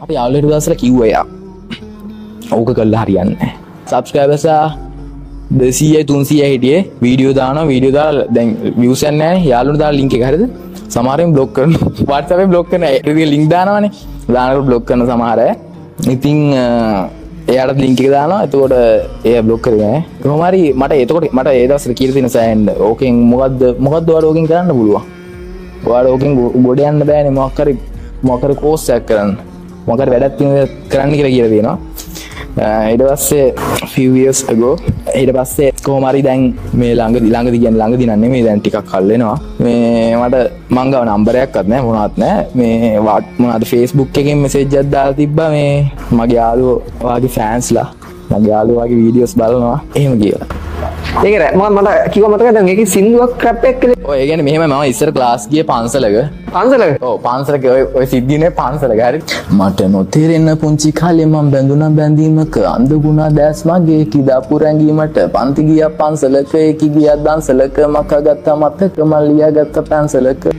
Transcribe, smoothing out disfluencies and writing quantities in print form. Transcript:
මට යාළුවෝ හිටපු දවස්වල කිව්වා එයා. ඕක කළා හරියන්නේ නැහැ. සබ්ස්ක්‍රයිබර්ස්ලා 200යි 300යි හිටියේ. වීඩියෝ දානවා, වීඩියෝ දාලා දැන් වීව්ස් යන්නේ නැහැ නේ. යාළුවෝ දාලා ලින්ක් එක හරිද? සමහරෙන් බ්ලොක් කරනවා. WhatsApp එකෙන් බ්ලොක් කරන අය. ඒක ලින්ක් දානවනේ. දානකොට බ්ලොක් කරන සමහර අය. ඉතින් එයාට ලින්ක් එක දානවා. එතකොට එයා බ්ලොක් කරේ නෑ. කොහොම හරි මට එතකොට මට ඒ දවස්වල කියලා තියෙන සෑහෙන්න ඕකෙන් මොකද්ද මොකද්ද ඔයාලා ඕකෙන් කරන්න පුළුවන්? ඔයාලා ඕකෙන් ගොඩ යන්න බෑනේ. මොකක් හරි කෝස් එකක් කරන්න. මොකක් හරි වැඩක් තියෙන දේ කරන්න කියලා කියලා තියෙනවා. ඊට පස්සේ few years ago ඊට පස්සේ කොහොම හරි දැන් මේ ළඟදි ළඟදි කියන්නේ ළඟදි නම් නෙමෙයි, දැන් ටිකක් කල් වෙනවා. මේ මට මං ගාව නම්බරයක්වත් නෑ මොනවත් නෑ. මේ මොනවද Facebook එකෙන් මෙසේජ් එකක් දාලා තිබ්බා, මේ මගේ යාළුවෝ ඔයාගේ ෆෑන්ස්ලා, මගේ යාළුවෝ වගේ වීඩියෝස් බලනවා එහෙම කියලා. ඒක රෑ මම මට කිව්වා මතකයි දැන් ඒකේ සින්දුවක් රැප් එකක් කියලා. ඔය ඒ කියන්නේ මෙහෙමයි, මම ඉස්සර ක්ලාස් ගියේ පන්සලක. පන්සලක? ඔව්, පන්සලක. ඔය සිද්ධියනේ පන්සලක. හරි. මට නොතේරෙන පුංචි කාලේ මං බැඳුනා බැඳීමක, අන්ධගුණා දැස් මගේ කිදාපු රැඟීමට. පන්ති ගියා පන්සලක, ඒකි ගියා දන්සලක, මකා ගත්තා මතක, මං ලියා ගත්ත පැන්සලක.